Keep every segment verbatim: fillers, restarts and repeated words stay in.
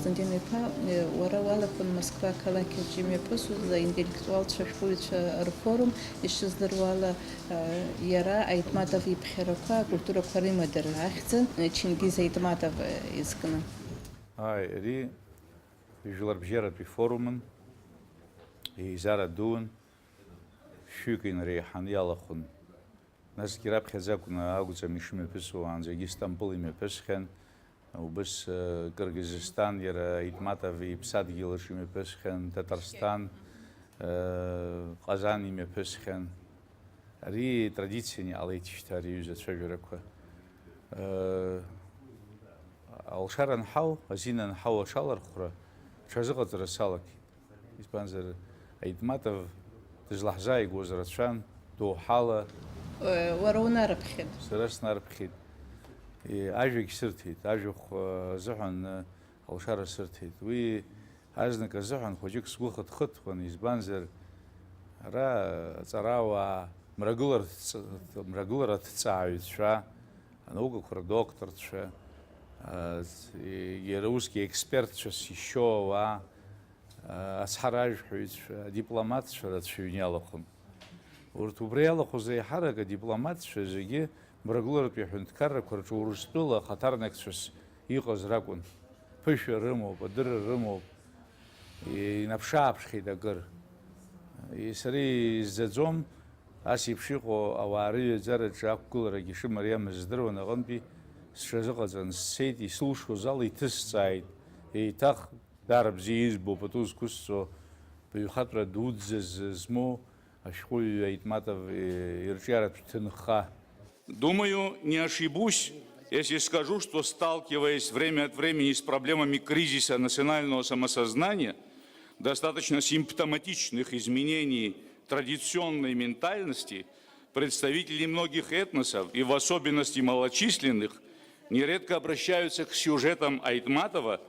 Константин-иԥа, уара уалахәын Москва ақалақь аҿы имҩаԥысуаз аинтеллектуалцәа ашәҟәыҩҩцәа рфорум, ишыздыруа ала, иара Айтматов иԥхьарақәа акультурақәа римадара ахьӡын, Чингиз Айтматов изкны. Ааи, ари жәларбжьаратәи форумын, еизара дуун, шәҩык инареиҳаны иалахәын. Насгьы раԥхьаӡа акәны акәӡам ишымҩаԥысуа, уаанӡагьы Стамбул имҩаԥысхьан, убыс, э, Кыргызстан, иара Айтматов иԥсадгьыл аҿы имҩаԥысхьан, Татарсҭан, э, Ҟазан имҩаԥысхьан. Ари традицианы иҟалеит шьҭа ари аҩыза ацәажәарақәа. Э, алшара анҳау, азин анҳау аҽалархәра, аҽазыҟаҵара салагеит. Избанзар, Айтматов дызлаҳзааигәоз рацәан, доуҳала. Уара унарыԥхьеит. Сара снарыԥхьеит. Е, ажәагь сырҭеит, ажәахә, э, азыҳәан, э, алшара сырҭеит. Уи азнык азыҳәан хәыҷык сгәы хыҭхыҭуан, избанзар, ара аҵарауаа, мрагыларҭҵ-, мрагылараҭҵааҩ цәа, анаукақәа рдокторцәа, а, ц-, иара усгьы експертцәас ишьоу ауаа, ацҳаражәҳәаҩцәа, адипломатцәа рацәаҩны иалахәын. Урҭ убра иалахәыз еиҳарак адипломатцәа зегьы мрагыларатәи аҳәынҭқаррақәа рҿы Урыстәыла ахаҭарнакцәас иҟаз ракәын. Ԥышәа рымоуп, адырра рымоуп, инаԥшы-ааԥшхьеит акыр. Сара изӡаӡом, ас еиԥш иҟоу ауаа рыҩаӡараҿы ақәгыларагьы шымариамыз здыруан аҟынтәи, сҽазыҟаҵан сцеит, исылшоз ала иҭысҵааит, еиҭах Даара бзиа избо, пату зқәысҵо, баҩхатәра дуӡӡа змоу ашәҟәыҩҩы Айтматов ирҿиаратә ҭынха. Думаю, не ошибусь, если скажу, что, сталкиваясь время от времени с проблемами кризиса национального самосознания, достаточно симптоматичных изменений традиционной ментальности, представители многих этносов, и в особенности малочисленных, нередко обращаются к сюжетам Айтматова,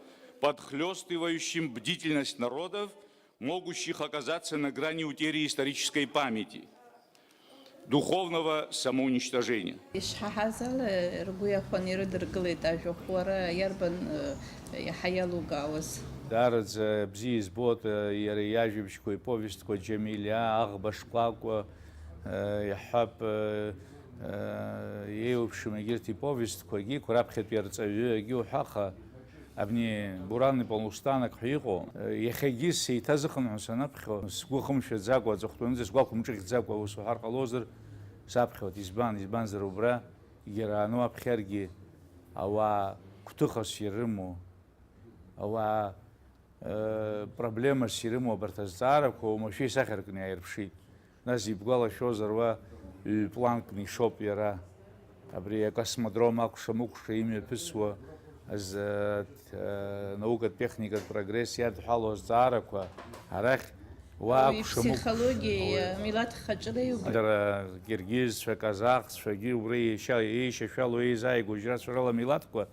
подхлёстывающим бдительность народов, могущих оказаться на грани утери исторической памяти, духовного самоуничтожения. Ишҳаҳаз ала, ргәы иахәаны ирыдыркылеит ажәахә. Уара иарбан, э, иаҳа иалукаауаз? Даараӡа бзиа избоит, э, иара иажәабжьқәа, иповестқәа, Џьамилиа, Аӷба шкәакәа, э, иаҳҳәап, э, э, еиуеиԥшым егьырҭ иповестқәагьы, раԥхьатәи арҵаҩы, егьи уҳәа, аха абни Буран Полустанак ҳәа иҟоу, э, иахьагьы сеиҭазыхынҳәуа санаԥхьо, сгәы хымшәаӡакәа, аҵыхәтәанынӡа сгәы ақәымҿыӷьӡакәа ус уҳәар ҟалозар, саԥхьоит. Избан, избанзар убра егьарааны уаԥхьаргьы ауаа гәҭыхас ирымоу, ауаа, э, проблемас ирымоу абарҭ азҵаарақәа уамашәа исахьаркны иааирԥшит. Нас ибгәалашәозар, уа ҩ-планкны ишоуп иара. Абри акосмодром акәша-мыкәша имҩаԥысуа азы, э, наукатә техникатә прогресс иадҳәалоу азҵаарақәа арахь уа акәша-мыкәша. Ипсихологиеи, ауаҩы, амилаҭ хаҿреи убри. Дара киргизцәа, казахцәагьы убри еишьа-, еишьашәало еизааигәоу жьра-цәарала амилаҭқәа,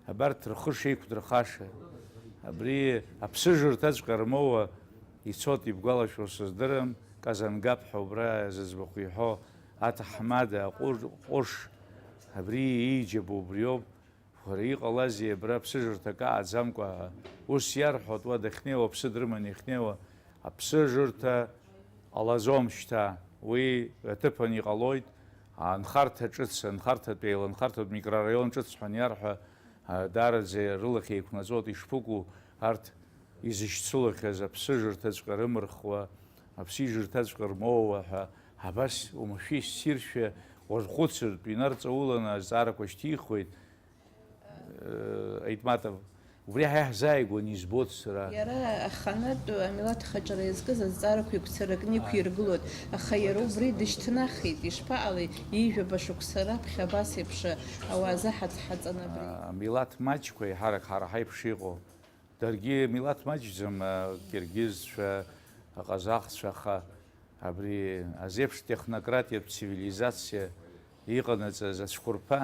абарҭ рхы шеиқәдырхаша. Абри аԥсыжырҭаҵәҟьа рмоуа ицоит, ибгәалашәо сыздырам, Казангап ҳәа убра зыӡбахә иҳәо аҭаҳмада, аҟәыр-, ҟәыш, абри ииџьабу убриоуп. Уара иҟалазеи абра ԥсыжырҭак ааӡамкәа? Ус иарҳәоит, уа дахьнеиуа, аԥсы дрыманы иахьнеиуа, аԥсыжырҭа ҟалаӡом шьҭа. Уи аҭыԥан иҟалоит, анхарҭа ҿыц, анхарҭатә еиланхарҭатә микрораион ҿыц ҳәа аниарҳәа, а, даараӡа рылахь еиқәнаҵоит ишԥыкәу арҭ изышьцылахьаз, аԥсыжырҭаҵәҟьа рымырхуа, аԥсыжырҭаҵәҟьа рмоуа ҳәа, абас уамашәа иссиршәа уазхәыцыртә инарҵауланы азҵаарақәа шьҭихуеит, э, Айтматов. Убри ҳа иаҳзааигәан избоит сара. Иара аханатә амилаҭ хаҿра иазкыз азҵаарақәа игәцаракны иқәиргылоит, аха иара убри дышьҭнахит. Ишԥаҟалеи, ҩажәаба шықәса раԥхьа абас еиԥш ауаа заҳаҵ-ҳаҵан абри? А, амилаҭ маҷқәа еиҳарак ҳара ҳаиԥш иҟоу. Даргьы милаҭ маҷӡам, а, акиргизцәа, аҟазахцәа, аха абри азеиԥш технократиатә цивилизациа иҟанаҵаз ацәқәырԥа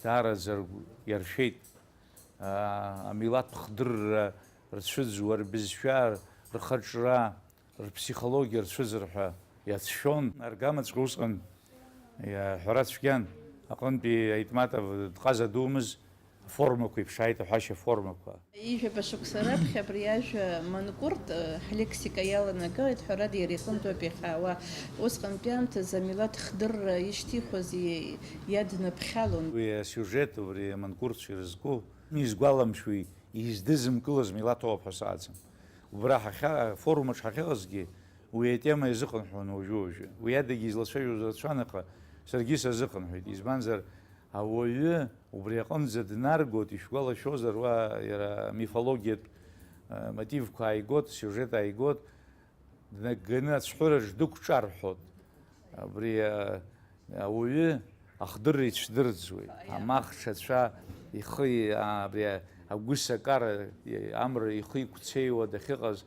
даараӡа ргәы иаршәеит. А, амилаҭ хдырра рцәыӡуа, рбызшәа, рхаҿра, рԥсихологиа рцәыӡыр ҳәа иацәшәон. Аргамаҵәҟьа усҟан иаҳәара цәгьан. Аҟынтәи Айтматов дҟаза думыз, Формақәа иԥшааит, аҳәашьа формақәа. Ҩажәаба шықәса раԥхьа абри ажәа манкурт ҳлексика иаланагалеит, ҳәарада, иара иҟынтәоуп иахьаауа. Усҟантәи аамҭазы амилаҭ хдырра ишьҭихуаз иаднаԥхьалон. Уи асиужет, убри аманкуртцәа ирызку, изгәаламшәои издызымкылаз милаҭ ыҟоуп ҳәа сааӡам. Убра ҳахьа-, афорумаҿ ҳахьыҟазгьы уи атема иазыхынҳәуан уажәы-уажәы. Уи адагьы излацәажәоз рацәан, аха саргьы сазыхынҳәит. Избанзар, ауаҩы убри аҟынӡа днаргоит, ишәгәалашәозар, уа иара амифологиатә, а, мотивқәа ааигот, асиужет ааигот, днагганы ацәҳәыраҿ дықәҿарҳәот. Абри, а, ауаҩы ахдырра ицәдырӡуеит. Амахҽ ацәа ихы, а, абри агәы сакара, амра ихы иқәцеиуа дахьыҟаз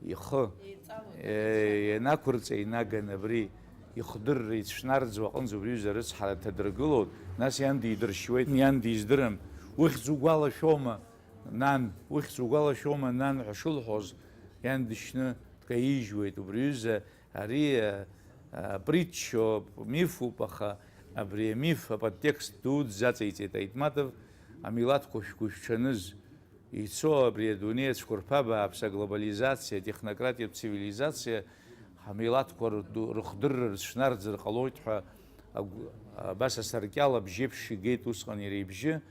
ихы, еиҵалоит, э, ианақәырҵа инаган абри ихдырра ицәнарӡуа аҟынӡа убри аҩыза арыцҳара дҭадыргылоит, нас иан дидыршьуеит, иан диздырам. Ухьӡ угәалашәома, нан, ухьӡ угәалашәома, нан ҳәа шылҳәоз, иан дышьны дкаижьуеит. Убри аҩыза ари, а, а, притчоуп, мифуп, аха абри амиф аподтекст дуӡӡа аҵеиҵеит Айтматов, амилаҭқәа шәгәышәҽаныз. Ицо абри адунеи ацәқәырԥа бааԥс, аглобализациа, атехнократиатә цивилизациа, ҳамилаҭқәа рду-, рыхдырра рыцәнарӡыр ҟалоит ҳәа агә-, абас асаркьал абжьеиԥш игеит усҟан иара ибжьы,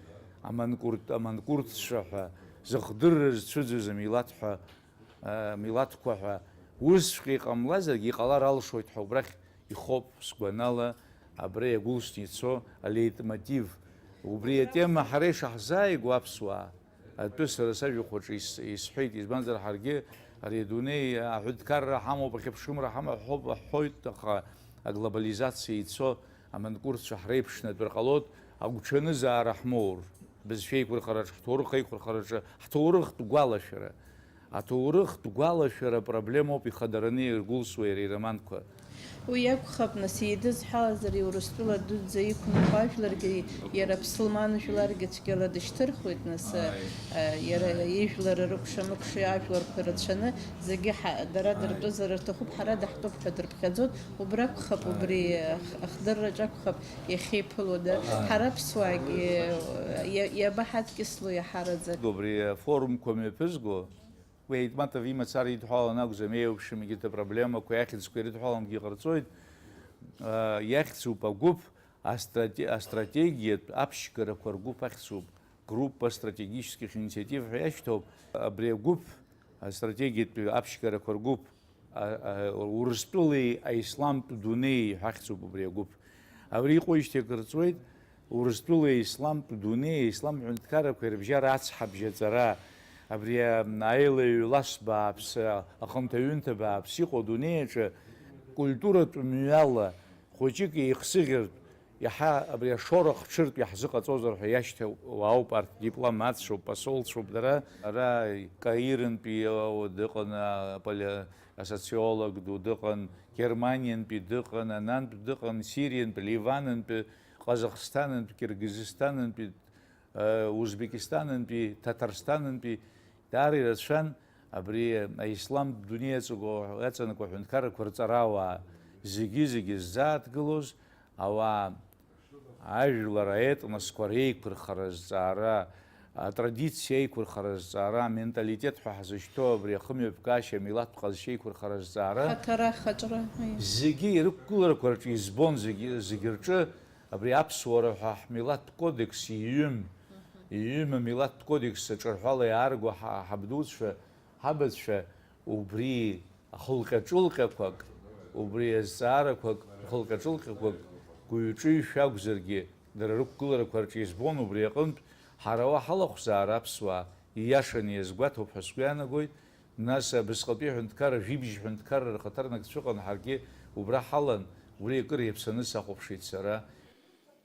аманкурт-, аманкуртцәа ҳәа, зыхдырра зцәыӡыз амилаҭ ҳәа, а, милаҭқәа ҳәа. Усҵәҟьа иҟамлазаргьы иҟалар алшоит ҳәа убрахь ихоуп сгәанала абра иагәылсны ицо алеитмотив. Убри атема ҳара ишаҳзааигәоу аԥсуаа, атәы сара сажәахәаҿы ис-, исҳәеит, избанзар, ҳаргьы ари адунеи аҳәынҭқарра ҳамоуп, ахьыԥшымра ҳамоуп ҳҳәоит, аха аглобализациа ицо аманкуртцәа ҳреиԥшны атәы рҟалоит, агәҽанызаара ҳмоур, бызшәа еиқәырхараҿы, ҳҭоурых аиқәырхараҿы, ҳҭоурыхтә гәалашәара. Аҭоурыхтә гәалашәара проблемоуп ихадараны иргәылсуа иара ироманқәа. Уи акәхап, нас, еидызҳәалазар, Урыстәыла дуӡӡа иқәынхо ажәларгьы, иара аԥсылман жәларгьы цәгьала дышьҭырхуеит, нас, э, иара ижәлар рыкәша-мыкәша ажәларқәа рацәаны, зегьы ҳа-, дара дыртәызар рҭахуп, ҳара даҳтәуп ҳәа дырԥхьаӡоит. Убра акәхап, убри ах-, ахдырраҿ акәхап иахьеиԥыло, да? Ҳара аԥсуаагьы, э, иа-, иабаҳадкьысло иаҳараӡак. Убри афорумқәа мҩаԥызго, Уи Айтматов имацара идҳәалан акәӡам, еиуеиԥшым егьырҭ апроблемақәа, иахьӡқәа ирыдҳәаламгьы ҟарҵоит. Иахьӡуп агәыԥ астрате-, астратегиатә аԥшьгарақәа ргәыԥ ахьӡуп, группа стратегических инициатив ҳәа иашьҭоуп. Абри агәыԥ астратегиатә аԥшьгарақәа ргәыԥ А, а, Урыстәылеи аисламтә дунеии ҳәа ахьӡуп убри агәыԥ. Абри иҟоижьҭеи акыр ҵуеит, Урыстәылеи аисламтә дунеии, аислам ҳәынҭқаррақәеи рыбжьара ацҳабжь аҵара, абри, а, аилаҩ лас бааԥсы, ахынҭаҩынҭа бааԥс иҟоу адунеи аҿы культуратә мҩала хәыҷык еихсыӷьыртә, Иаҳа абри ашоура хҽыртә иаҳзыҟаҵозар ҳәа иашьҭоу ауп арҭ, дипломатцәоуп, посолцәоуп дара. Ара Каирынтәи дыҟан, аполи-, асоциолог ду дыҟан, Германиантәи дыҟан, анантә дыҟан, Сириантәи, Ливанынтәи, Ҟазахстанынтәи, Киргизстанынтәи, Узбекистанынтәи, Ҭаҭарсҭанынтәи, даара ирацәан абри аислам дунеи аҵаго-, аҵанакуа ҳәынҭқаррақәа рҵарауаа, зегьы-зегьы ззааҭгылоз ауаа, ажәлар аетносқәа реиқәырхара азҵаара, атрадициа аиқәырхара азҵаара, аменталитет ҳәа ҳзышьҭоу абри ахымҩаԥгашьа, амилаҭтә ҟазшьа еиқәырхара азҵаара, хаҭара, хаҿра, аиеи, зегьы ирықәгыларақәа рҿы избон, зегьы, зегьы рҿы Абри аԥсуара ҳәа ҳмилаҭтә кодекс иҩым, иҩым амилаҭтә кодекс аҿырҳәала иаарго ҳа-, ҳабдуцәа, ҳабацәа, убри ахылҟьаҿылҟьақәак, убри азҵаарақәак, рхылҟьаҿылҟьақәак гәыҩ-ҿыҩшәа акәзаргьы, дара рықәгыларақәа рҿы избон, убри аҟынтә ҳара уа ҳалахәзаара аԥсуаа ииашаны иазгәаҭоуп ҳәа сгәы иаанагоит. Нас абасҟатәи аҳәынҭқарра, жәибжь ҳәынҭқарра рхаҭарнакцәа ыҟан, ҳаргьы убра ҳалан, уи акыр иаԥсаны сахәаԥшит сара.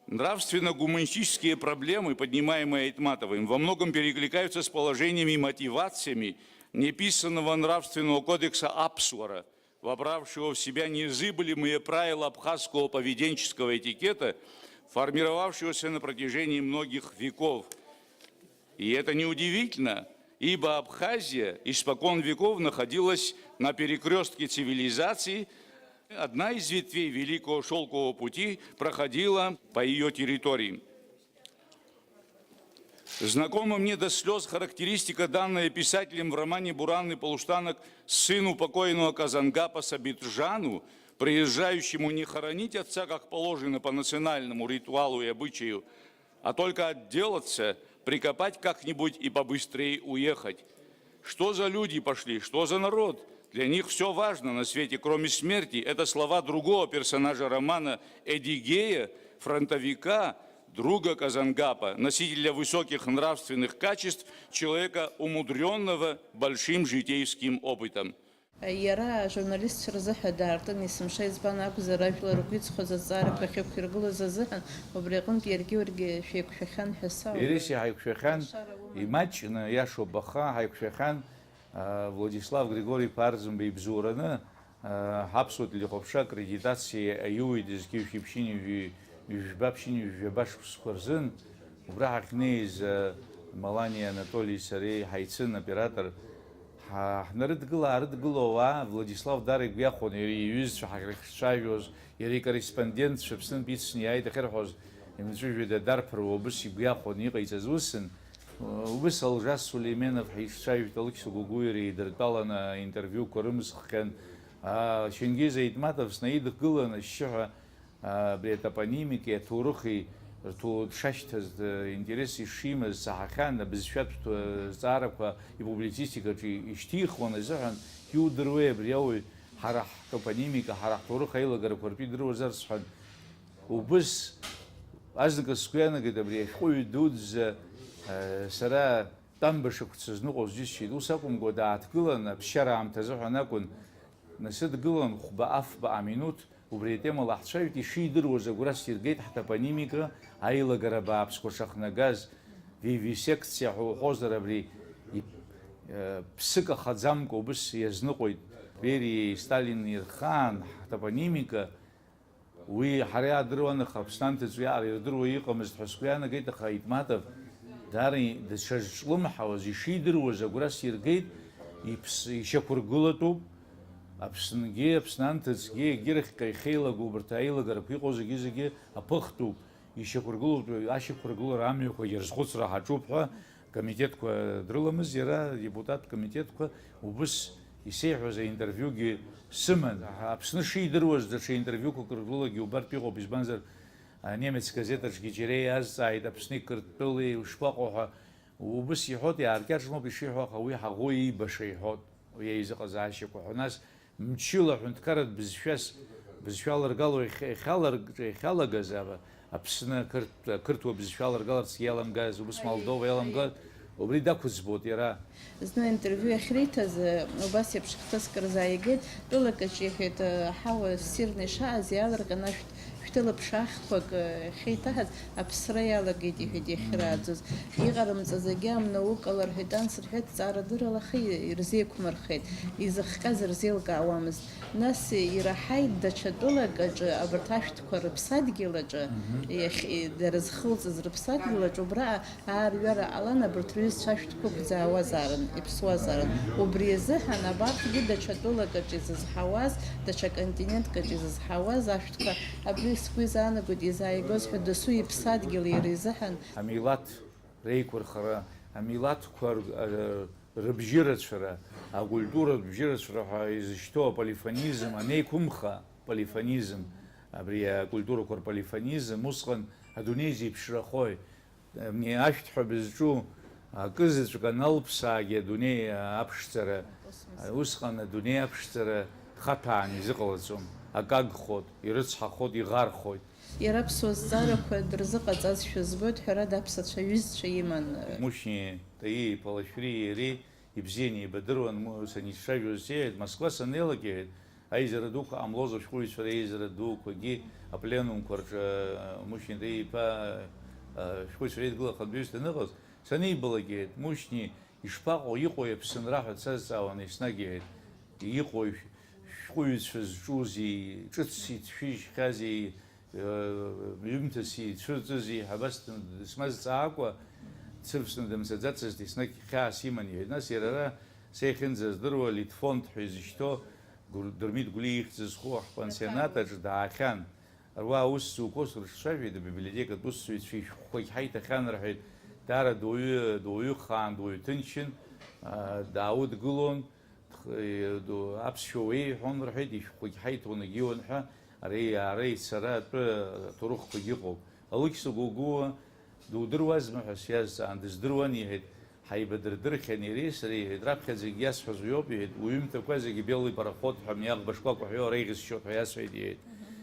Нравственно-гуманистические проблемы, поднимаемые Айтматовым, во многом перекликаются с положениями и мотивациями неписанного нравственного кодекса Апсуара, вобравшего в себя незыблемые правила абхазского поведенческого этикета, формировавшегося на протяжении многих веков. И это неудивительно, ибо Абхазия испокон веков находилась на перекрёстке цивилизаций. Одна из ветвей Великого Шёлкового пути проходила по её территории. Знакома мне до слез характеристика, данная писателем в романе «Буранный полуштанок» сыну покойного Казангапа Сабиджану, приезжающему не хоронить отца, как положено по национальному ритуалу и обычаю, а только отделаться, прикопать как-нибудь и побыстрее уехать. Что за люди пошли, что за народ? Для них все важно на свете, кроме смерти. Это слова другого персонажа романа, Эдигея, фронтовика, друга Казангапа, носителя высоких нравственных качеств, человека, умудрённого большим житейским опытом. Иара ажурналистцәа рзыҳәа даартын есымша, избан акәзар, ажәлар ргәы иҵхоз азҵаарақәа ахьықәиргылоз азыҳәан, убри аҟынтә иаргьы уаргьы шәеиқәшәахьан ҳәа сауеит. Иареи сареи ҳаиқәшәахьан, Ашара уман. Имаҷны, иашоуп, аха ҳаиқәшәахьан, а, Владислав Григори-иԥа Арӡынба ибзоураны, а, ҳаԥсуа телехәаԥшра аккредитациа аиуеит зқьи жәшәи ԥшьынҩажәи ҩажәба, ԥшьынҩажәи жәаба шықәсқәа рзын. Убра ҳахьнеиз, а, Малани Анатоли сареи ҳаицын, оператор. Ҳа-, ҳнарыдгыла-аарыдгыло ауаа, Владислав даара игәы иахәон иара иҩызцәа ҳахьрыхцәажәоз, иара икорреспондентцәа Аԥснынтә ицны иааит ахьырҳәоз, имҵәыжәҩада дарԥыруа убыс игәы иахәон иҟаиҵаз усын. Убыс Алжас Сулейменов ҳиҿцәажәеит, Алықьса Гәыгәуи иареи еидыртәаланы аинтервиуқәа рымсххьан. Аа, Чингиз Аитматов снаидгылан ашьшьыҳәа, аа, абри атопонимики аҭоурыхи рҭоу-, дшашьҭаз, д-, интерес ишимаз саҳахьан, абызшәатә ҭ-, зҵаарақәа ипублицистикаҿы ишьҭихуан азыҳәан, иудыруеи абри ауаҩ ҳара ҳтопонимика, ҳара ҳҭоурых аилагарақәа ртәы идыруазар сҳәан. Убыс азныказ сгәы иаанагеит абри ашәҟәыҩҩы дуӡӡа, э, сара тәамбашақә сызныҟәоз џьысшьеит. Ус акәымкәа, дааҭгылан, аԥсшьара аамҭазы ҳәа акәын. Насыдгылан, хәба-афба аминуҭ убри атемала ҳцәажәеит, ишидыруаз агәра сиргеит ҳтопонимика аилагара бааԥсқәа шахнагаз, вивисекциа ҳәа уҳәозар абри, и-, э, ԥсык ахаӡамкәа убыс иазныҟәеит. Бериеи Сталини рхаан ҳтопонимика Уи ҳара иаадыруан, аха Аԥсны анҭыҵ уиаҟара ирдыруа иҟамызт ҳәа сгәы иаанагеит, аха Аитматов даара даҽа зҿлымҳауаз, ишидыруаз агәра сиргеит, иԥс-, ишьақәыргылатәуп. Аԥснгьы, Аԥсны анҭыҵгьы, егьырахьҟа ихеилагоу убарҭ аилагарақәа иҟоу зегьы-зегьы аԥыхтәуп, ишьақәыргылоуп, ашьақәыргылара амҩақәагьы рызхәыцра ҳаҿуп ҳәа Комитетқәа дрыламыз иара, адепутаттә комитетқәа, убыс исеиҳәоз аинтервиугьы сыман. Аԥсны шидыруаз, даҽа интервиуқәак рылагьы убартә иҟоуп, избанзар, анемец газетаҿгьы џьара иазҵааит, Аԥсни Қырҭтәылеи ушԥаҟоу ҳәа. Убыс иҳәоит, иааркьаҿноуп ишиҳәо, аха уи ҳаӷоу иибаша иҳәоит. Уи аизыҟазаашьақәа ҳәа, нас мчыла аҳәынҭқарратә бызшәас, бызшәа аларгало иахь-, иахьаларг-, иахьалагаз ава-, Аԥсны ақырҭ-, ақырҭуа бызшәа аларгаларц иаламгаз, убыс Молдова иаламгаз, убри дақәыӡбоит иара. Зны аинтервиу иахьриҭаз, убас еиԥш хҭыск рзааигеит, тәылакаҿ иҳәеит, аҳауа ссирны ишааз иаалырҟьан ашәҭ-, шәҭы лаԥшаахқәак, ахьеиҭаҳаз, аԥсра иалагеит, иҳәеит, иахьырааӡоз. Иҟарымҵаз агьама наукала рҳәеит, анс рҳәеит, ҵаарадыррала ахы ирзеиқәмырхеит. Изыхҟьаз рзеилкаауамызт. Нас ираҳаит даҽа тәылак аҿы, абарҭ ашәҭқәа рыԥсадгьыл аҿы, Мгм. иахь-, дара зхылҵыз рыԥсадгьыл аҿы, убра аарҩара ҟалан, абарҭ рҩызцәа ашәҭқәа ықәӡаауазаарын, иԥсуазаарын. Убри азыҳәан абарҭгьы даҽа тәылак аҿы изызҳауаз, даҽа континентк аҿы изызҳауаз ашәҭқәа, абри сгәы изаанагоит, изааигоз ҳәа досу иԥсадгьыл иара изыҳәан. Амилаҭ реиқәырхара, амилаҭқәа р-, р-, рыбжьырацәара, акультуратә бжьырацәара ҳәа изышьҭоу аполифонизм, анеиқәымха полифонизм, абри акультурақәа рполифонизм, усҟан адунеи зеиԥшрахои? Абни ашәҭ ҳәа бызҿу акызаҵәык аналԥсаагьы адунеи аԥшӡара, усҟан адунеи аԥшӡара хаҭәаан изыҟалаӡом, акы агхоит, ирыцҳахоит, иӷархоит. Иара аԥсуа зҵаарақәа дырзыҟаҵазшәа збоит, ҳәарада, аԥсацәа ҩызцәа иман. Мушьни Таиа-иԥа Лашәриеи иареи ибзианы еибадыруан, му-, саницәажәоз сеиҳәеит, Москва саннеилак, иҳәеит, аизара дуқәа ҟамлоз ашәҟәыҩҩцәа реизара дуқәагьы апленумқәа рҿы, Мушьни Таиа-иԥа, ашәҟәыҩҩцәа реидгыла ахантәаҩыс даныҟаз, санибалак, иҳәеит, Мушьни, ишԥаҟоу, иҟои Аԥсынра ҳәа дсазҵаауан, еснагь, иҳәеит, иҟои, шәҟәыҩҩцәа зҿузи, ҿыц иҭшәыжьхьази, ҩымҭас ицәырҵызи ҳәа абас дсмазҵаакәа, дсывсны дымцаӡацызт, еснагь хьаас иман, иҳәеит. Нас иара ара, са иахьынӡаздыруа, Литфонд ҳәа изышьҭоу, Гәыр-, Дырмит Гәлиа ихьӡ зху ҳпансионат аҿы даахьан. Уа аус зуқәоу срыҿцәажәеит, абиблиотекатә усзуҩцәа ишәҟәқәагь ҳаиҭахьан рҳәеит. Даара дуаҩы, дуаҩыхаан, дуаҩ ҭынчын, аа, дааудгылон, х-, ду-, аԥсшәа уеиҳәон, рҳәеит, ишәҟәгьы ҳаиҭон, егьиуан ҳәа, ари, ара ицара атәы аҭоурыхқәагьы ыҟоуп. Алықьса Гогәуа дудыруазма ҳәа сиазҵаан, дыздыруан, иҳәеит, ҳаибадырдырхьан иареи сареи, иҳәеит, раԥхьаӡагь иасҳәаз уиоуп, иҳәеит, уҩымҭақәа зегьы белый пароход ҳәа, мҩаӷба шкәакәа ҳәа иоура еиӷьысшьоит ҳәа иасҳәеит, иҳәеит.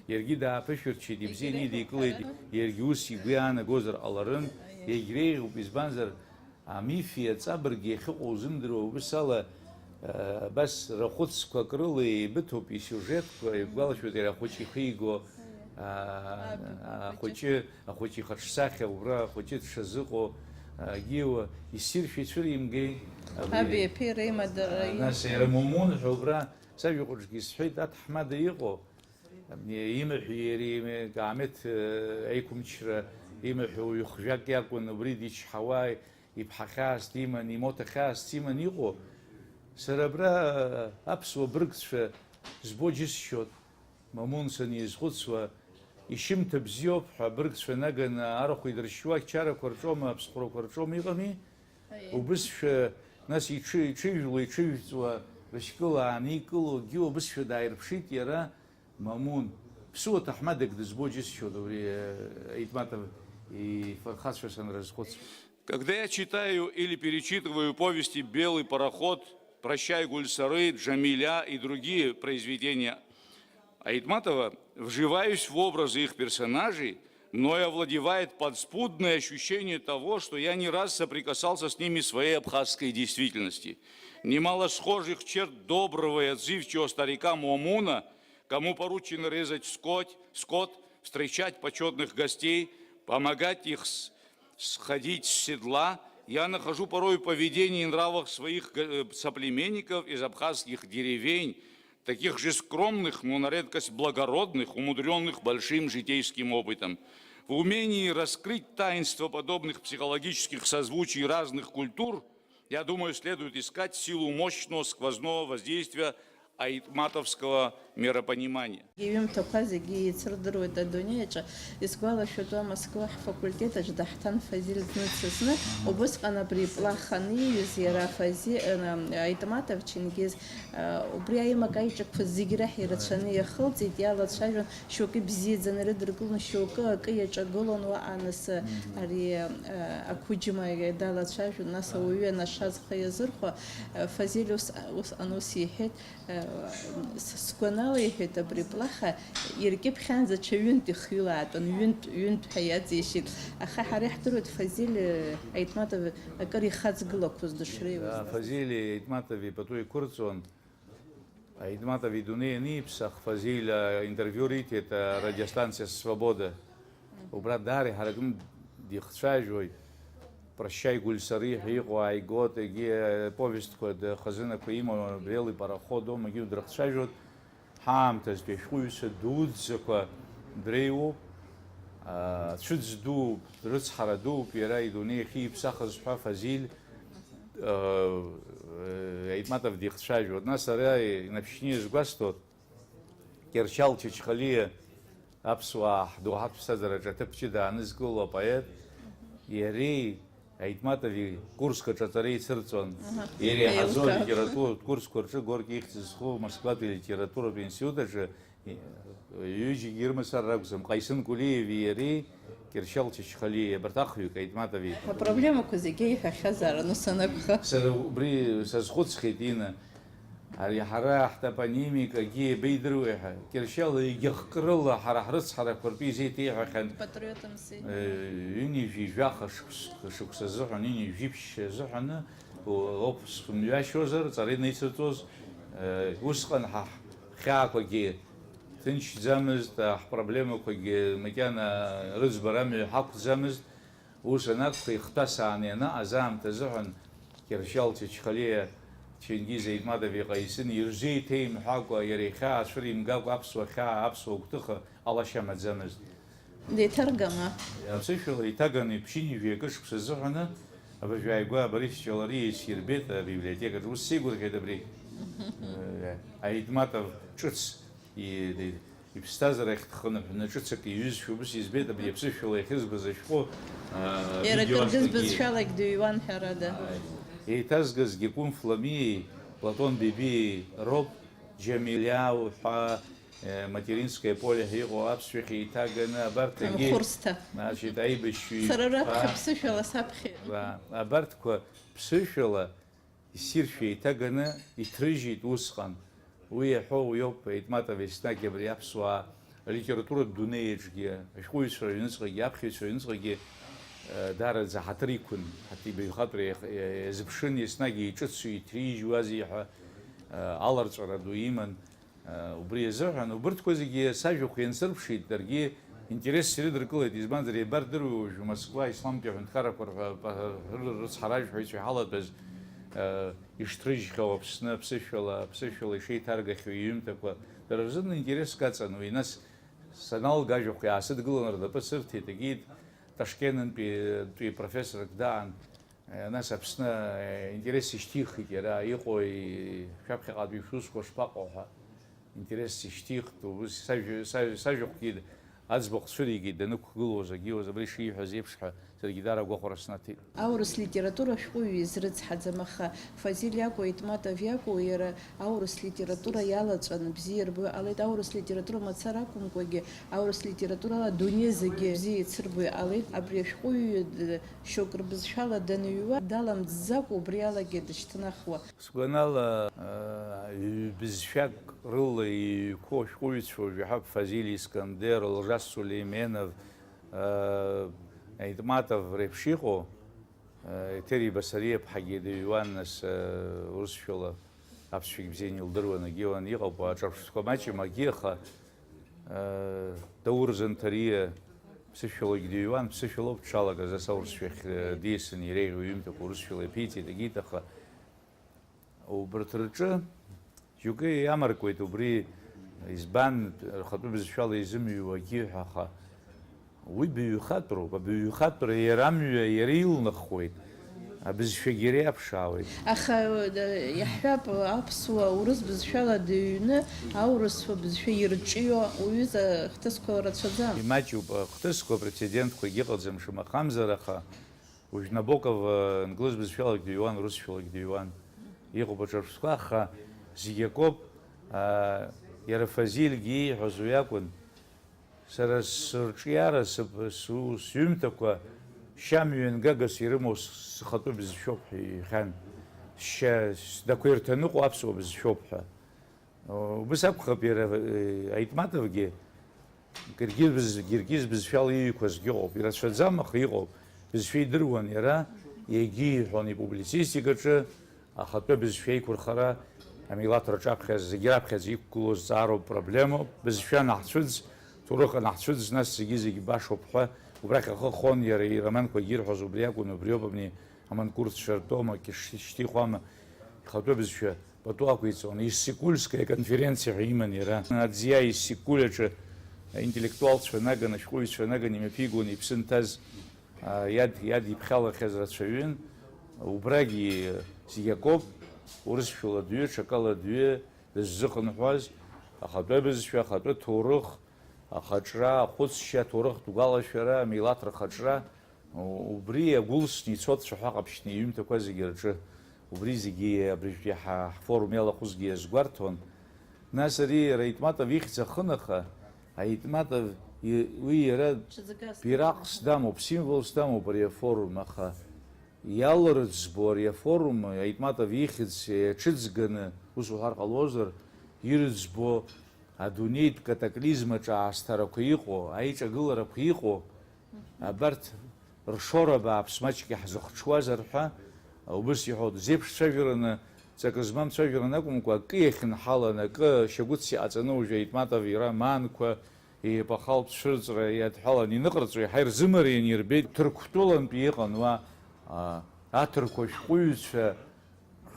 Иаргьы дааԥышәырччеит, ибзианы идикылеит, иаргьы ус игәы иаанагозар ҟаларын, иагьреиӷьуп, избанзар, амифи аҵабырги ахьыҟоу узымдыруа, убыс ала, э, абас рахәыцқәак рыла еибыҭоуп исиужетқәа, ибгәалашәоит иара ахәыҷы ихиго, а, ахәыҷы, ахәыҷы ихаҿсахьа, убра ахәыҷы дшазыҟоу, а, Гиуа, иссиршәа ицәыримгеи, абри, Аби аԥеи реимадара, а, нас иара Мумун ҳәа убра сажәа ҟәыҿгьы исҳәеит, аҭаҳмада иҟоу, имаҳәи иареи, Каамеҭ, э, аиқәымчра имаҳәу ҩ-хжәак иакәын, убри дичҳауа, иԥҳа хьаас диман, имоҭа хьаас диман иҟоу. Сара абра, э, аԥсуа быргцәа збо џьысшьоит, Мамун санизхәыцуа, ишьымҭа бзиоуп ҳәа абыргцәа наганы арахә идыршьуа, ачарақәа рҿоума, аԥсхәрақәа рҿоума, иҟами? Убысшәа, нас иҽы-, иҽыжәло, иҽыжәҵуа, рышькыл ааникыло, акгьы убысшәа дааирԥшит иара, Мамун, ԥсуа ҭаҳмадак дызбо џьысшьоит убри, э, Аитматов ифырхацәа санрызхәыц. Когда я читаю или перечитываю повести «Белый пароход», «Прощай, Гульсары», «Джамиля» и другие произведения Айтматова, вживаюсь в образы их персонажей, мной овладевает подспудное ощущение того, что я не раз соприкасался с ними в своей абхазской действительности. Немало схожих черт доброго и отзывчивого старика Муамуна, кому поручено резать скот, скот, встречать почётных гостей, помогать их с-, сходить с седла, я нахожу порой в поведении и нравах своих г-, э, соплеменников из абхазских деревень, таких же скромных, но на редкость благородных, умудрённых большим житейским опытом. В умении раскрыть таинство подобных психологических созвучий разных культур, я думаю, следует искать силу мощного сквозного воздействия айтматовского миропонимания. Иҩымҭақәа зегьы еицырдыруеит адунеи аҿы. Исгәалашәоит, уа Москва ҳфакультет аҿы даҳҭан Фазиль зны дсасны, убысҟан абри Плаха аниҩыз иара Фази-, ы, Айтматов Чингиз, ы, убри аимак аиҿақәа зегь раҳ ирацәаны иахылҵит, иалацәажәон, шьоукы ибзиаӡаны ирыдыркылон, шьоукы акы иаҿагылон уаҟа, нас, ы, ари, ы, ақәыџьма далацәажәон, нас ауаҩы анашаз хы иазырхәа, ы, Фазиль ус, усҟан ус иҳәеит, Э, с-, сгәанала, иҳәеит, абри Плаха иркьыԥхьаанӡа ҽа ҩынтә ихҩылаатәын, ҩынтә, ҩынтә ҳәа иаҵишьит. Аха ҳара иаҳдыруеит Фазиль, э, Айтматов акыр ихаҵгылақәоз дышреиуаз. Да, Фазиль Айтматов ипату иқәырҵон. Айтматов идунеи аниԥсах, Фазиль, э, интервиу риҭеит, э, радиостанциа Свобода. Убра даара иҳаракны дихцәажәоит. Прощай, Гульсари ҳәа иҟоу ааигот, егьи аповестқәа, хазынақәа имоу, Белый пароход аума, егьи дрыхцәажәоит. Ҳаамҭазтәи ашәҟәыҩҩцәа дуӡӡақәа дреиуоуп. Ацәыӡ дууп, рыцҳара дууп, иара идунеи ахьиԥсахыз ҳәа Фазиль, э, Айтматов дихцәажәоит. Нас ара инапшьни изгәасҭоит. Кьыршьал Чачхалиа, аԥсуаа ҳдоуҳатә ԥсҭазаараҿы аҭыԥ ҷыда аанызкыло апоет, иареи Айтматови Курск аҿы аҵара еицырҵон. Аҳа. Иреиҳаӡоу Еилкаап. Алитературатә курсқәа рҿы Горки ихьӡ зху Москватәи алитературатә институт аҿы, и-, ҩыџьагьы ирымацара ракәӡам, Ҟаисын Кулиеви иареи, Кьыршьал Чачхалиа, абарҭ ахҩык, Айтматови. Апроблемақәа зегьы иҳәахьазаарын, ус анакәха. Сара убри сазхәыцхьеит, Ина. Ари ҳара ҳтопонимикагьы еибеидыруеи ҳәа, Кьыршьал егьахкрыла ҳара ҳрыцҳарақәа ртәы изеиҭеиҳәахьан. Патриотымси. Э, ҩынҩажәи жәаха шықәс-, шықәса азыҳәан, ҩынҩажәи жәиԥшь азыҳәаны, о-, оԥс хымҩашьозар, ҵара инеицырҵоз, э, усҟан ҳа ҳхьаақәагьы ҭынчӡамызт, ҳпроблемақәагьы макьана рыӡбара амҩа ҳақәӡамызт. Ус анакәха, ихҭәасааны ианаҟаз аамҭа азыҳәан, Кьыршьал Чачхалиа, Чингиз Айтматови Ҟаисын ирзеиҭеимҳәакәа, иара ихьаа цәыримгакәа аԥсуа хьаа, аԥсуа гәҭыха ҟалашьа амаӡамызт. Деиҭаргама? Аԥсышәала иҭаганы ԥшьынҩажәи акы шықәса азыҳәаны абыржә ааигәа Борис Ҷалариа исирбеит абиблиотекаҿы. Ус сеигәырӷьеит абри. Э, Айтматов ҿыц и-, Иԥсҭазаара ахьҭхынҳәны ҿыц акы иҩызшәа убыс избеит, абри аԥсышәала иахьызбаз ашәҟәы, аа, Иара акыргьы видеоаҿгьы збызшәалагь дыҩуан, ҳәарада. Ааи. Еиҭазгазгьы Кәынф Ламиеи Платон Бебиеи роуп, Џьамилиа уҳәа, э, Материнское поле ҳәа иҟоу аԥсшәахь еиҭаганы абарҭ егьи, Амхәырсҭа. Значит, аибашьҩы Сара раԥхьа ԥа-, ԥсышәала саԥхьеит. Ба-, абарҭқәа ԥсышәала Иссиршәа еиҭаганы иҭрыжьит усҟан. Уи иаҳәо уиоуп, Аитматов еснагь абри аԥсуаа алитературатә дунеиаҿгьы, ашәҟәыҩҩцәа рыҩныҵҟагьы, аԥхьаҩцәа рыҩныҵҟагьы, э, даараӡа ҳаҭыр иқәын, ҳаҭ-, ибаҩхатәра иах-, иа-, иазыԥшын, еснагь еиҿыцу, иҭрижьуазеи ҳәа, э, аларҵәара ду иман. Убри азыҳәан, убырҭқәа зегьы сажәахә иансырԥшит, даргьы интересс ирыдыркылеит, избанзар, иабардыруеи уажә Москва исламтәи аҳәынҭқаррақәа рҳәа-, рыцҳаражәҳәаҩцәа иҳалатәаз, ишҭрыжьхьоу Аԥсны аԥсышәала, аԥсышәала ишеиҭаргахьоу иҩымҭақәа, дара рзын интереск аҵан уи, нас саналга ажәахә иаасыдгыланы рнапы сырҭеит, егьит Ташкентынтәи, тәи профессорк даан, Нас Аԥсны, э, интерес ишьҭихит иара, иҟои, шәаԥхьаҟатәи шәусқәа шԥаҟоу ҳәа интерес ишьҭихт, ус сажә-, сажә-, сажәахәгьы аӡбахә цәыригеит данықәгылоз, агьиуаз абри шиҳәаз еиԥш ҳәа саргьы даара агәахәара снаҭеит. Аурыс литература ашәҟәыҩҩы изрыцҳаӡам, аха Фазиль иакәу, Аитматов иакәу, иара аурыс литература иалаҵәаны бзиа рбо иҟалеит, аурыс литература мацара акәымкәагьы, аурыс литературала адунеи зегьы бзиа еицырбо иҟалеит. Абри ашәҟәыҩҩы д-, Шьоук рбызшәала даныҩуа, даламӡӡакәа убри алагьы дышьҭнахуа. Сгәанала, э, ҩбызшәак рыла иҩқәоу ашәҟәыҩҩцәа уажәы иҳәап, Фазиль Искандер, Лжас Сулейменов, э, Аитматов реиԥш иҟоу, э, Етери Басариаԥҳагьы дыҩуан, нас, э, урысшәала аԥсшәагь бзианы илдыруан, агьиуан, иҟоуп, аҿырԥштәқәа маҷым, агьи, аха Даур Занҭариа ԥсышәалагь дыҩуан, ԥсышәалоуп дшалагаз, ас аурысшәахь диасны иреиӷьу иҩымҭақәа урысшәала иаԥиҵеит, егьит, аха убарҭ рҿы џьоукы иамаркуеит убри, избан, рхатәы бызшәала изымҩуагьы ҳәа, аха Уи баҩхатәроуп, абаҩхатәра иара амҩа иара илнахуеит, абызшәагьы иара иаԥшаауеит. Аха, э, иаҳҳәап, аԥсуа урыс бызшәала дыҩны, аурысшәа бызшәа ирҿио уҩыза хҭысқәа рацәаӡам. Имаҷуп, ахҭысқәа, апрецедентқәагьы ыҟаӡам, шамахамзар, аха уажә Набоков, э, англыз бызшәалагь дыҩуан, урысшәалагь дыҩуан. Иҟоуп аҿырԥштәқәа, аха зегь акоуп, а, иара Фазильгьы ииҳәоз уи акәын. Сара сырҿиара, сыб-, су-, сҩымҭақәа шьамҩа гагас ирымоу с-, схатәы бызшәоуп ҳәа иҳәан, шьа-, с-, дақәирҭаныҟәо аԥсуа бызшәоуп ҳәа. Убыс акәхап иара, э, Аитматовгьы, Гергиз быз-, Гергиз бызшәала иҩқәазгьы ыҟоуп, ирацәаӡам, аха иҟоуп. Бызшәа идыруан иара, егьиҳәон ипублицистикаҿы, Ахатәы бызшәа еиқәырхара амилаҭ рҿаԥхьа зегь раԥхьаӡа иқәгылоу зҵаароуп, проблемоуп. Бызшәа анаҳцәыӡ, ҭоурых анаҳцәыӡ, нас зегьы-зегь башоуп ҳәа, убрахь ахы хон иара ироманқәагьы ирҳәоз убри акәын, убриоуп абни аманкуртцәа ртом акы шьҭихуама, ихатәы бызшәа пату ақәиҵон, Иссыкульская конференциа ҳәа иман иара. Аӡиа Иссыкуль аҿы интеллектуалцәа наган, ашәҟәыҩҩцәа наган имҩаԥигон иԥсы нҭаз. Иад-, иадиԥхьалахьаз рацәаҩын, убрагьы зегь акоуп, урысшәала дҩы, ҽакала дҩы дыззыхынҳәуаз, ахатәы бызшәа, ахатәы ҭоурых, ахаҿра, ахәыцшьа, аҭоурыхтә гәалашәара, амилаҭ рхаҿра, у-, убри иагәылсны ицо дцәаҳәа ҟаԥшьны иҩымҭақәа зегьы рҿы, убри зегьы абрижәтәи ҳа-, ҳфорум иалахәызгьы иазгәарҭон. Нас ари иара Аитматов ихьӡ ахын, аха Аитматов и-, уи иара Ҽаӡәгас бираҟс дамоуп, символс дамоуп ари афорум, аха иалрыӡбо ари афорум, Аитматов ихьӡ иаҽыӡганы, ус уҳәар ҟалозар, ирыӡбо адунеитә катаклизмаҿы аасҭарақәа иҟоу, аиҿагыларақәа иҟоу, абарҭ ршора бааԥс маҷк иаҳзыхҽуазар ҳәа, убыс иҳәоит, зеиԥш цәажәараны, ҵакы змам цәажәараны акәымкәа, акы иахьынҳалан, акы шьагәыҭс иҟаҵаны уажәы Аитматов ироманқәа, еипахалтә цәырҵра иадҳәалан иныҟарҵо иаҳа ирзымарианы ирбеит. Ҭырқәтәылантәи иҟан уа, а, аҭырқәа шәҟәыҩҩцәа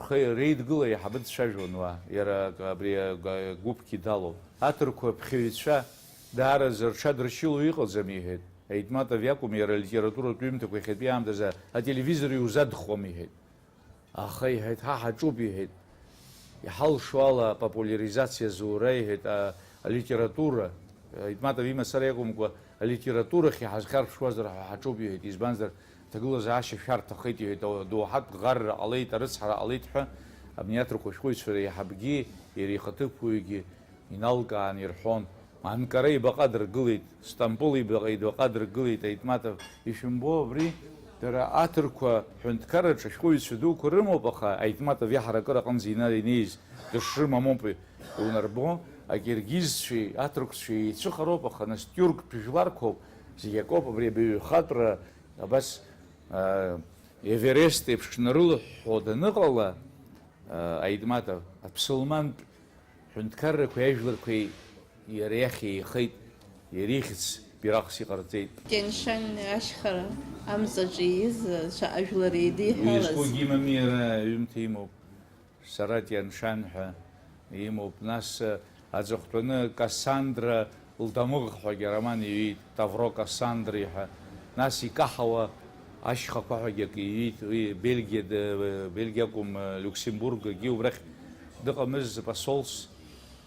Рхы реидгыла иаҳабы дцәажәон уа, иара абри агәыԥгьы далоуп. Аҭырқәа ԥхьаҩцәа даараӡа рҽадыршьыло иҟаӡам, иҳәеит. Аитматов иакәым, иара алитературатә ҩымҭақәа иахьатәи аамҭазы ателевизор иузадхуам, иҳәеит. Аха, иҳәеит, ҳа ҳаҿуп, иҳәеит. Иҳалшо ала апопуляризациа зура, иҳәеит, а-, алитература. Аитматов имацара иакәымкәа, алитературахь иҳазхьарԥшуазар ҳәа ҳаҿуп, иҳәеит, избанзар, аҭагылазаашьа шәарҭахеит, иҳәеит, доуҳатә ӷарра ҟалеит, арыцҳара ҟалеит ҳәа, абни аҭырқәа ашәҟәыҩҩцәа реиҳабгьы, иара ихаҭыԥуаҩгьы иналкаан ирҳәон. Анкара ибаҟа дыргылеит, Стамбул ибаҟа, ибаҟа дыргылеит, Аитматов, ишәымбо абри, дара аҭырқәа ҳәынҭқарраҿы ашәҟәыҩҩцәа дуқәа рымоуп, аха Аитматов иаҳаракыра аҟынӡа ина-, инеиз дышрымамоуп. Иунарбо, акиргизцәеи аҭырқәцәеи еицәыхароуп, аха нас тиурктә жәларқәоуп, зегь акоуп, абри абаҩхатәра, абас, а, Эверест еиԥш нарылыҳәҳәо даныҟала, а, Аитматов, аԥсылмантә ҳәынҭқаррақәеи ажәларқәеи иара иахь еихеит, иара ихьӡ бираҟс иҟарҵеит. Тианшан ашьхара амҵаҿы ииз, ша-, ажәлар еидиҳәалаз. Уи изкугьы имами, иара аҩымҭа имоуп. Сара Тианшан ҳәа имоуп. Нас, э, аҵыхәтәаны Кассандра лдамыӷ ҳәагьы ароман иҩит, Тавро Кассандри ҳәа. Нас икаҳауа ашьхақәа ҳәагьы акы иҩит. Уи Бельгиа д-, Бельгиа акәым, э, Люксембург, егьи убрахь дыҟамыз посолс,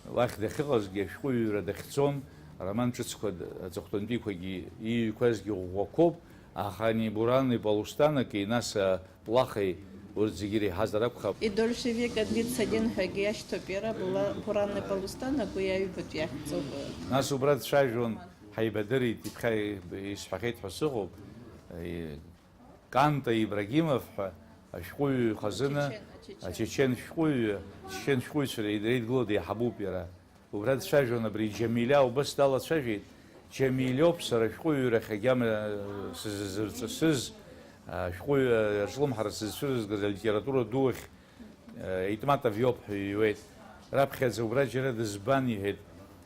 уахь дахьыҟазгьы ашәҟәыҩҩра дахьӡон, ароман ҿыцқәа д-, аҵыхәтәантәиқәагьы ииҩқәазгьы ӷәӷәақәоуп. Аха ани Буранни Полустанаки, нас, а, Плахеи, урҭ зегьы иреиҳазар акәхап. И дольше века длится день ҳәагьы иашьҭоуп иара, Була-, Буранни Полустанак уи аҩбатәи ахьӡуп. Нас убра дцәажәон, ҳаибадырит, иԥхьа исҳәахьеит ҳәа сыҟоуп. И-, Канта Ибрагимов ҳәа ашәҟәыҩҩы хазына, ачечен, ачечен. Ачечен шәҟәыҩҩы, ачечен шәҟәыҩҩцәа реидгыла деиҳабуп иара. Убра дцәажәон абри Џьамилиа, убас далацәажәеит, Џьамилиоуп сара ашәҟәыҩҩрахь агьама сзызырҵысыз, ашәҟәыҩҩы аҿлымҳара сызцәырызгаз алитература ду ахь, Аитматов иоуп ҳәа иҩуеит. Раԥхьаӡа убра џьара дызбан, иҳәеит,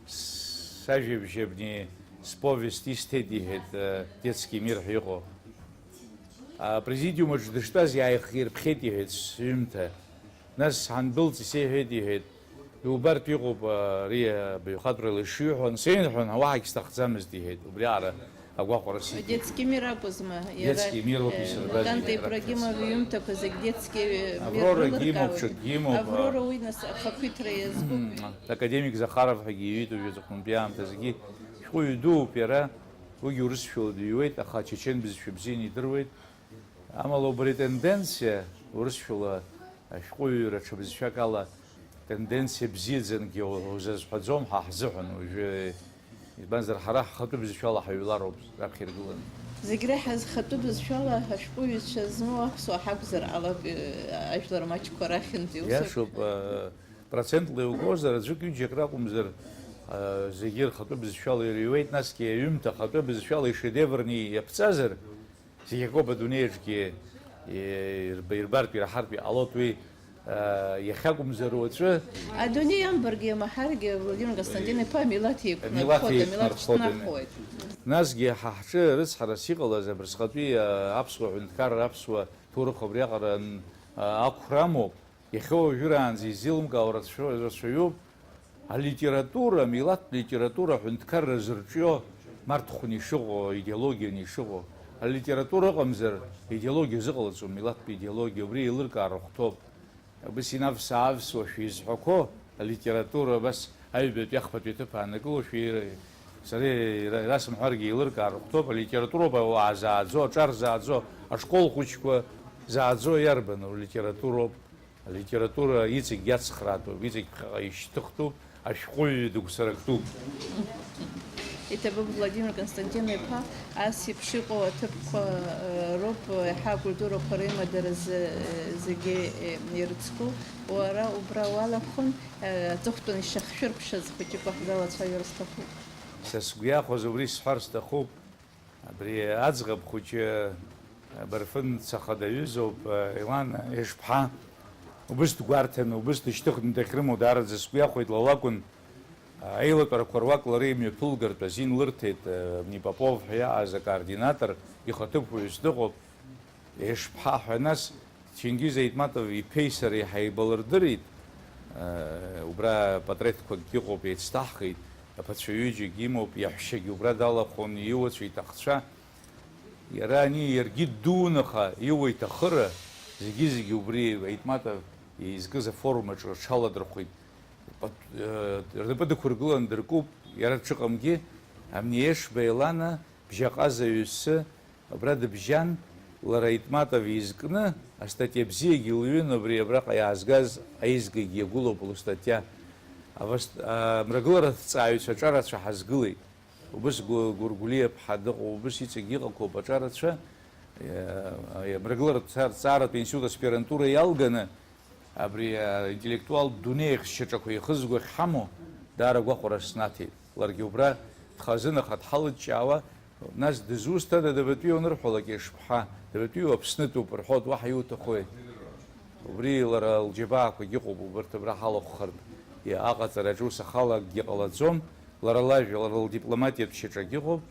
сажәабжь абни сповест исҭеит, иҳәеит, Детский мир ҳәа иҟоу. Апрезидиум аҿы дыштәаз иааихирԥхьеит, иҳәеит, сҩымҭа. Нас ҳандәылҵ исеиҳәеит, иҳәеит, иубартә иҟоуп, ари абаҩхатәрала ишиҳәо, ансеинҳәон, уаҳагь сҭахӡамызт, иҳәеит, убриаҟара агәахәара сиҭеит. Детский мир акәызма? Иара, Детский мир ауп, э, исырбаз Канта зегьы Ибрагимов раԥхьаӡа. Иҩымҭақәа зегь Детский мир Аврорагьы имоуп, рылыркаауеит. Ҽакгьы имоуп. Аврора уи нас ахақәиҭра иазгәыӷуеит. Академик Захаров ҳәагьы иҩит уажәы аҵыхәтәантәи аамҭа зегьы. Шәҟәыҩҩы дууп иара, уигьы урысшәала дыҩуеит, аха ачечен бызшәа бзианы идыруеит. Амала убри атенденциа, урысшәала ашәҟәыҩҩра ҽа бызшәак ала тенденциа бзиаӡангьы узазҳәаӡом ҳа ҳзыҳәан уажәы, избанзар, ҳара ҳхатәы бызшәала ҳаҩлароуп раԥхьа иргыланы. Зегь реиҳа зхатәы бызшәала ашәҟәыҩҩцәа змоу аԥсуаа ҳакәзар ҟалап, э, ажәлар маҷқәа рахьынтәи ус. Иашоуп, э, процентла иугозар, аӡәык-ҩыџьак ракәымзар, э, зегьы рхатәы бызшәала ирыҩуеит, насгьы аҩымҭа ахатәы бызшәала ишедеврны иаԥҵазар, Зегь акоуп адунеиаҿгьы, е, ирб-, ирбартә, ираҳартә иҟалоит уи, а, иахьакәымзар уаҵәы. Адунеи иамбаргьы иамаҳаргьы Владимир Константин-иԥа амилаҭ еиқәнархоит, амилаҭ еиқәнархоит, ҿнахуеит. Насгьы ҳа ҳҿы рыцҳарас иҟалаз абырсҟатәи, а, аԥсуа ҳәынҭқарра, аԥсуа ҭоурых абриаҟара ан-, а, ақәра амоуп. Иахьа уажәраанӡа изеилымкаауа рацәа-, рацәаҩуп алитература, амилаҭтә литература аҳәынҭқарра зырҿио, марҭхәны ишыҟоу, идеологианы ишыҟоу. Алитература ыҟамзар, идеологиа зыҟалаӡом, милаҭтә идеологиа, убри еилыркаар рыхәҭоуп. Абас инавс-аавсуашәа изҳәақәо алитература, абас аҩбатәи ахԥатәи аҭыԥ аанакылошәа ира-, сара ира-, ирасымҳәаргьы еилыркаар рыхәҭоуп, алитературоуп ауаа зааӡо, аҿар зааӡо, ашкол хәыҷқәа зааӡо иарбану, литературоуп. Алитература иҵегь иацхраатәуп, иҵегь ԥхьаҟа ишьҭыхтәуп, ашәҟәыҩҩы дыгәцарактәуп. Иҭабуп, Владимир Константин-иԥа, ас еиԥш иҟоу аҭыԥқәа, э, роуп, э, еиҳа акультурақәа реимадаразы, э, зегьы, э, ирыцку. Уара убра уалахәын, э, аҵыхәтәан ишьахшәырԥшыз хәыҷык уаҳзалацәажәар сҭахуп. Са сгәы иахәаз убри сҳәар сҭахуп. Абри аӡӷаб хәыҷы абарфын цаха даҩызоуп, Елана Ешԥҳа. Убыс дгәарҭаны, убыс дышьҭыхны дахьрымоу даараӡа сгәы иахәеит, ла лакәын, аилатәарақәа руак лара имҩаԥылгартә азин лырҭеит, абни Попов ҳәа иааз акоординатор ихаҭыԥуаҩыс дыҟоуп. Ешԥҳа ҳәа, нас, Чингиз Аитматов иԥеи сареи ҳаибалырдырит, э, убра патреҭқәакгьы ыҟоуп, еицҭаҳхит, аԥацәа ҩыџьагьы имоуп, иаҳәшьагьы убра далахәын, иуацәа, иҭахцәа. Иара ани иаргьы ддуун, аха иуа иҭахыра, зегьы-зегьы убри Аитматов изкыз аформаҿы рҽаладырхәит. Пат-, э, рнапы дықәыргылан дыркуп, Иара дшыҟамгьы, Амниешба Елана, бжьаҟаза ҩсы, абра дыбжьан, лара Итматов изкны, астатиа бзиагьы лҩын, убри абраҟа иаазгаз аизгагьы иагәылоуп лыстатиа. Аваст-, а, мрагылараҭҵааҩцәа аҿарацәа ҳазгылеит. Убыс Гу-, Гәыргәлиа ԥҳа дыҟоуп, убыс иҵегь иҟақәоуп аҿарацәа. Е, е, мрагылараҭҵааратә институт аспирантура иалганы, абри аинтеллектуалтә дунеи ахьшьаҿақәа ихызго ахьҳамоу даара гәахәара снаҭеит. Ларгьы убра дхазын, аха дҳалыҷҷаауа, нас дызусҭада, дабатәиу анырҳәалак, ишԥҳа, дабатәиу, Аԥснытәуп рҳәоит, уаҳа иуҭахуеи? Убри лара лџьабаақәагь ыҟоуп, убарҭ абра ҳалахәхартә, иа-, аҟаҵараҿы ус ахала акгьы ҟалаӡом. Лара лажәа, лара лдипломатиатә шьаҿагь ыҟоуп.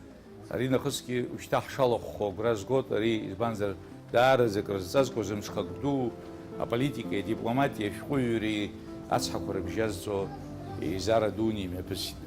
Ари нахысгьы ушьҭа ҳшалахәхо агәра згоит, ари, избанзар, даараӡа акрызҵазкуаз мҽхак ду, аполитикеи адипломатиеи ашәҟәыҩҩреи ацҳақәа рыбжьазҵо еизара дуны имҩаԥысит.